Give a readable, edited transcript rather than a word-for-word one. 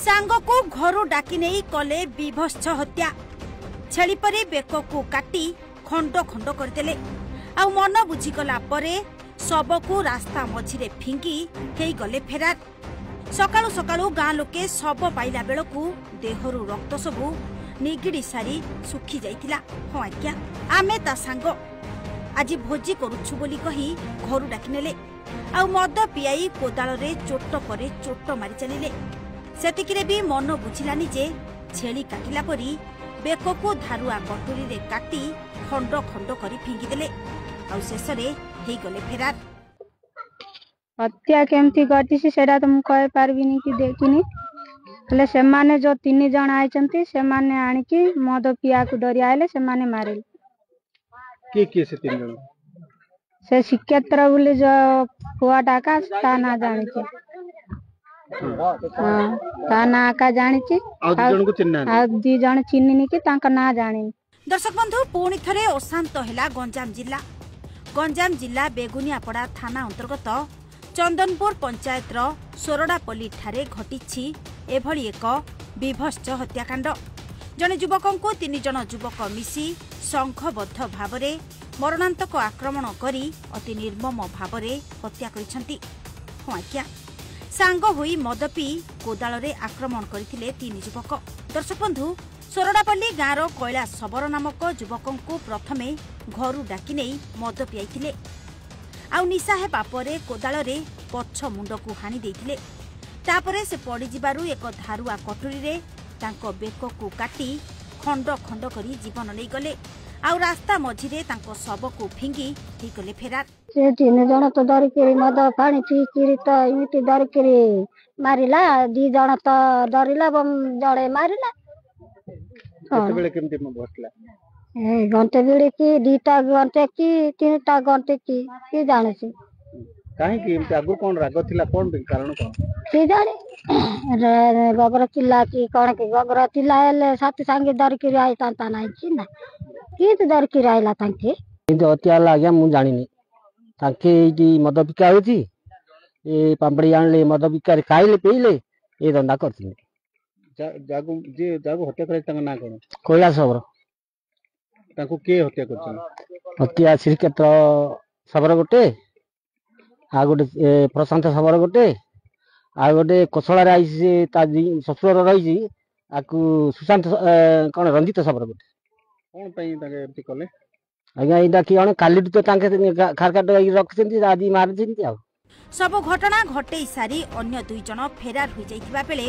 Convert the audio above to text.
ସାଙ୍ଗକୁ ଘରୁ ଡାକି ନେଇ କଲେ ବିଭତ୍ସ ହତ୍ୟା। ଛେଳି ପରି ବେକକୁ କାଟି ଖଣ୍ଡ ଖଣ୍ଡ କରିଦେଲେ, ଆଉ ମନ ବୁଝିଗଲା ପରେ ଶବକୁ ରାସ୍ତା ମଝିରେ ଫିଙ୍ଗି ହେଇଗଲେ ଫେରାର। ସକାଳୁ ସକାଳୁ ଗାଁ ଲୋକେ ଶବ ପାଇଲା ବେଳକୁ ଦେହରୁ ରକ୍ତ ସବୁ ନିଗିଡ଼ି ସାରି ଶୁଖି ଯାଇଥିଲା। ହଁ ଆଜ୍ଞା, ଆମେ ତା ସାଙ୍ଗ, ଆଜି ଭୋଜି କରୁଛୁ ବୋଲି କହି ଘରୁ ଡାକିନେଲେ, ଆଉ ମଦ ପିଆଇ କୋଦାଳରେ ଚୋଟ ପରେ ଚୋଟ ମାରି ଚାଲିଲେ। ସେତିକିରେ ବି ମନ ବୁଝିଲାନି ଯେ ଛେଳି କାଟିଲା ପରି ବେକକୁ ଧାରୁଆ କଟୁରୀରେ କାଟି ଖଣ୍ଡ ଖଣ୍ଡ କରି ଫିଙ୍ଗିଦେଲେ, ଆଉ ଶେଷରେ ହେଇଗଲେ ଫେରାର। ହତ୍ୟା କେମିତି ଘଟିଛି ସେଇଟା ତ ମୁଁ କହିପାରିବିନି କି ଦେଖିନି। ହେଲେ ସେମାନେ ଯୋଉ 3 ଜଣ ଆଇଛନ୍ତି, ସେମାନେ ଆଣିକି ମଦ ପିଆକୁ ଡରି ଆଇଲେ, ସେମାନେ ମାରିଲେ। କିଏ କିଏ ସେ 3 ଜଣ? ସେ ଶ୍ରୀକ୍ଷେତ୍ର ବୋଲି ଯୋଉ ପୁଅଟା କା ତା ନାଁ ଜାଣିଛି। ହଁ, ତା ନାଁ ଏକା ଜାଣିଛି। ଆଉ 2 ଜଣଙ୍କୁ ଚିହ୍ନି ନାହାନ୍ତି? ଆଉ 2 ଜଣ ଚିହ୍ନିନି କି ତାଙ୍କ ନାଁ ଜାଣିନି। ଦର୍ଶକ ବନ୍ଧୁ, ପୁଣି ଥରେ ଅଶାନ୍ତ ହେଲା ଗଞ୍ଜାମ ଜିଲ୍ଲା। ଗଞ୍ଜାମ ଜିଲ୍ଲା ବେଗୁନିଆପଡ଼ା ଥାନା ଅନ୍ତର୍ଗତ ଚନ୍ଦନପୁର ପଞ୍ଚାୟତର ସୋରଡ଼ାପଲ୍ଲୀଠାରେ ଘଟିଛି ଏଭଳି ଏକ ବିଭତ୍ସ ହତ୍ୟାକାଣ୍ଡ। ଜଣେ ଯୁବକଙ୍କୁ 3 ଜଣ ଯୁବକ ମିଶି ସଂଘବଦ୍ଧ ଭାବରେ ମରଣାନ୍ତକ ଆକ୍ରମଣ କରି ଅତି ନିର୍ମମ ଭାବରେ ହତ୍ୟା କରିଛନ୍ତି। ହଁ ଆଜ୍ଞା, ସାଙ୍ଗ ହୋଇ ମଦ ପିଇ କୋଦାଳରେ ଆକ୍ରମଣ କରିଥିଲେ 3 ଯୁବକ। ଦର୍ଶକ ବନ୍ଧୁ, ସୋରଡ଼ାପଲ୍ଲୀ ଗାଁର କୈଳାସ ଶବର ନାମକ ଯୁବକଙ୍କୁ ପ୍ରଥମେ ଘରୁ ଡାକି ନେଇ ମଦ ପିଆଇଥିଲେ, ଆଉ ନିଶା ହେବା ପରେ କୋଦାଳରେ ପଛ ମୁଣ୍ଡକୁ ହାଣି ଦେଇଥିଲେ। ତାପରେ ସେ ପଡ଼ିଯିବାରୁ ଏକ ଧାରୁଆ କଟୁରୀରେ ତାଙ୍କ ବେକକୁ କାଟି ଖଣ୍ଡ ଖଣ୍ଡ କରି ଜୀବନ ନେଇଗଲେ, ଆଉ ରାସ୍ତା ମଝିରେ ତାଙ୍କ ଶବକୁ ଫିଙ୍ଗି ହେଇଗଲେ ଫେରାର। ସେ 3 ଜଣ ତ ଧରିକିରି ମଦ ପାଣି ପିଇକିରି ତ ଏମିତି ଧରିକିରି ମାରିଲା। 2 ଜଣ ତ ଡରିଲା, ଜଣେ ମାରିଲା। କେତେବେଳେ କେମିତି ଘଟିଲା? ଏଇ ଘଣ୍ଟେ ବିଡ଼ି କି 2ଟା ଘଣ୍ଟେ କି 3ଟା ଘଣ୍ଟେ କି କିଏ ଜାଣୁଛି। କାହିଁକି ଏମିତି? ଆଗରୁ କଣ ରାଗ ଥିଲା? କଣ ପାଇଁ, କାରଣ କଣ? କିଏ ଜାଣେ, ଗୋବର ଥିଲା କି କଣ କି ଗୋବର ଥିଲା ହେଲେ ସାଥି ସାଙ୍ଗେ ଧରିକିରି ଆଇଥାନ୍ତା ନାଇଁ କି ନା କି ଧରିକିରି ଆଇଲା ତାଙ୍କେ। ଏମିତି ହତ୍ୟା ହେଲା ଆଜ୍ଞା, ମୁଁ ଜାଣିନି। ତାଙ୍କେ ଏଇଠି ମଦ ବିକା ହଉଛି, ଏ ପାମ୍ପଡ଼ି ଆଣିଲେ, ମଦ ବିକାରେ ଖାଇଲେ ପିଇଲେ, ଏ ଧନ୍ଦା କରିଛନ୍ତି। ଯାହାକୁ ଯିଏ ଯାହାକୁ ହତ୍ୟା କରାଯାଇଛି ତାଙ୍କ ନାଁ କଣ? କୈଳାସ ଶବର। ତାଙ୍କୁ କିଏ ହତ୍ୟା କରିଛନ୍ତି? ହତ୍ୟା ଶ୍ରୀକ୍ଷେତ୍ର ଶବର ଗୋଟେ, ଆଉ ଗୋଟେ ପ୍ରଶାନ୍ତ ଶବର ଗୋଟେ, ଆଉ ଗୋଟେ କୋଶଳାରେ ଆଇଛି ତା ଶ୍ୱଶୁର ରହିଛି, ଆକୁ ସୁଶାନ୍ତ କଣ ରଞ୍ଜିତ ଶବର ଗୋଟେ। କଣ ପାଇଁ ତାଙ୍କେ ଏମିତି କଲେ ଆଜ୍ଞା? ଏଇଟା କି ଜଣେ କାଲିଠୁ ତ ତାଙ୍କେ ଖାରକାଟ ହେଇକି ରଖିଛନ୍ତି, ଆଜି ମାରିଛନ୍ତି। ଆଉ ସବୁ ଘଟଣା ଘଟେଇ ସାରି ଅନ୍ୟ 2 ଜଣ ଫେରାର ହୋଇଯାଇଥିବା ବେଳେ